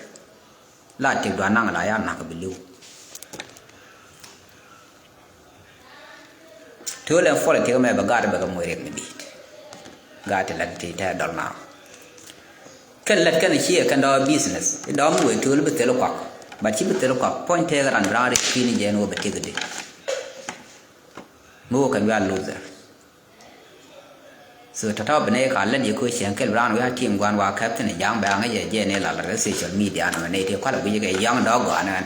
la tëk duan naŋ la ya nak bi li̱w. Tööl ɛn politic mɛ bɛ gaat bɛ kɛ moc riɛk ni bi̱i̱t. Gaat ti lät ti tɛ dɔl na. Kɛn lät kɛn ciɛ kɛn dɔɔ business. Dɔɔ mi wee tööl bi thil kuak. But ci bi thil kuak puɔ̱ny tëëk ran bi ran ri ki̱n jɛ ni wä bɛ tëk di. Mi wä kɛn wiaa loser. So tɔ̱tɔ̱ bi nɛy ka lät yɛ ko̱ cieŋ kɛl bi raan wi̱i̱ a ti̱i̱m gua̱n wa kɛp thi̱n ja̱a̱ŋ bɛ aŋä jɛ jɛ ni la la rɛ social media nɔmɛ nɛy ti kualɛ guic kɛ yɔ̱ŋ dɔ̱k gɔ̱a̱n ɛn.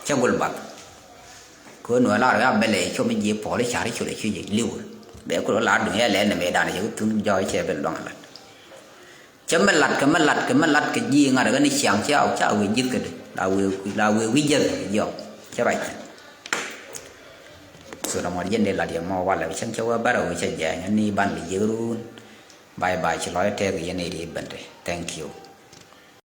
Cä gul bath. Ko̱ nuɛ lar wi̱i̱ a bɛlɛ com ji̱ puɔl i̱ ca̱r i̱ col i̱ cuc i̱ li̱w. Bɛ kul lar duŋ yɛ lɛn nɛmɛ dan cɛ ku thuŋ jɔɔc cɛ bɛl luaŋ lat. Cä mi lat kɛ mi lat kɛ mi lat kɛ ji̱ ŋa̱t kɛ ni ciaŋ cä ca wee ji̱th kɛ di la wee la wee wi̱c jäth kɛ jiɔk cä ruac. So na mɔt jɛn dee lat yɛ mɔ walɛ cäŋ cä wee bärɛ wee cä jɛɛny ni ban bi jiäk run. Bye bye, ci lɔc tɛk yɛn i̱ ri bɛnde. Thank you.